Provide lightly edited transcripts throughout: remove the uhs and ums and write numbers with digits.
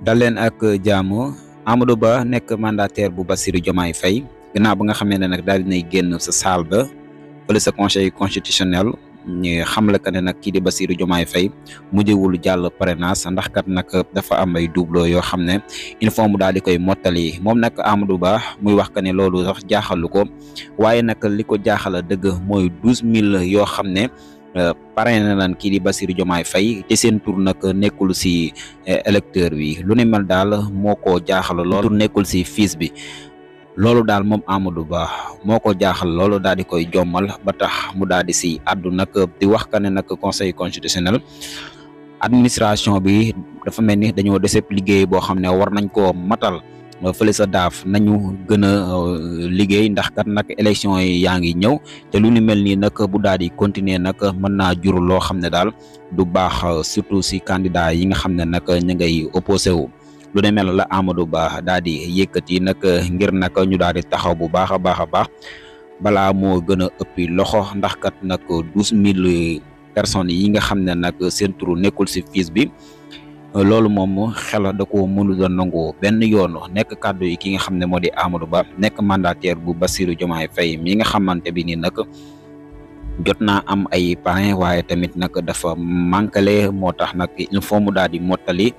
dal leen ak jaamu Amadou Ba nekk mandataire bu Bassirou Diomaye Faye gannaaw ba nga xamee ne nag daal dinay génn sa salle ba fële sa conseil constitutionnel ñu xamle que ne nag kii di Bassirou Diomaye Faye mujjewul jàll parrainage ndax kat nag dafa am ay doublon yoo xam ne il faut mu daal di koy mottali moom nag Amadou Ba muy wax que ne loolu sax jaaxalu ko waaye nag li ko jaaxala dëgg mooy 12000 yoo xam ne parrainé nañ kii di Bassirou Diomaye Faye te seen tur nag nekkul si électeur bi lu ne mel daal moo ko jaaxal loolu nekkul si fiche bi loolu daal moom Amadou Ba moo ko jaaxal loolu daal di koy jommal ba tax mu daal di si àddu nag di wax ka ne nag conseil constitutionnel administration bi dafa mel ni dañoo deseb liggéey boo xam ne war nañ koo matal fële sa daaf nañu gën a liggéey ndax kat nag élection yi yaa ngi ñëw te lu ni mel nii nag bu daal di continuer nag mën naa jur loo xam ne daal du baax surtout si candidat yi nga xam ne nag ñu ngay opposé wu lu ne mel la Amadou Ba daal di yëkkati nag ngir nag ñu daal di taxaw bu baax a baax balaa moo gën a ëppi loxo ndax kat nag 12000 personnes yi nga xam ne nag seen turu nekkul si fiche bi loolu moom xel da ko mënul a nangu benn yoon nekk kàddu yi ki nga xam ne moo di Amadou Ba nekk mandataire bu Bassirou Diomaye Faye mi nga xamante bi ni nag jot naa am ay parrain waaye tamit nag dafa manqué moo tax nag il faut mu daal di mottali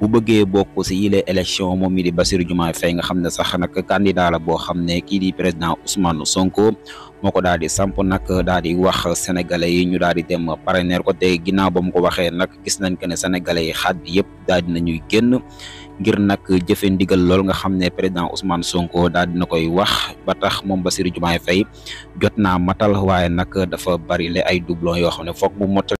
bu bëggee bokk si yile élection moom mi di Bassirou Diomaye Faye nga xam ne sax nag candidat la boo xam ne kii di président Ousmane Sonko moo ko daal di samp nag daal di wax sénégalais yi ñu daal di dem parrainer ko te ginnaaw ba mu ko waxee nag gis nañ que ne sénégalais yi xaaj bi yëpp daal di nañuy génn ngir nag jëfe ndigal lool nga xam ne président Ousmane Sonko daal dina koy wax ba tax moom Bassirou Diomaye Faye jot naa matal waaye nag dafa bari le ay doublon yoo xam ne foog mu mottali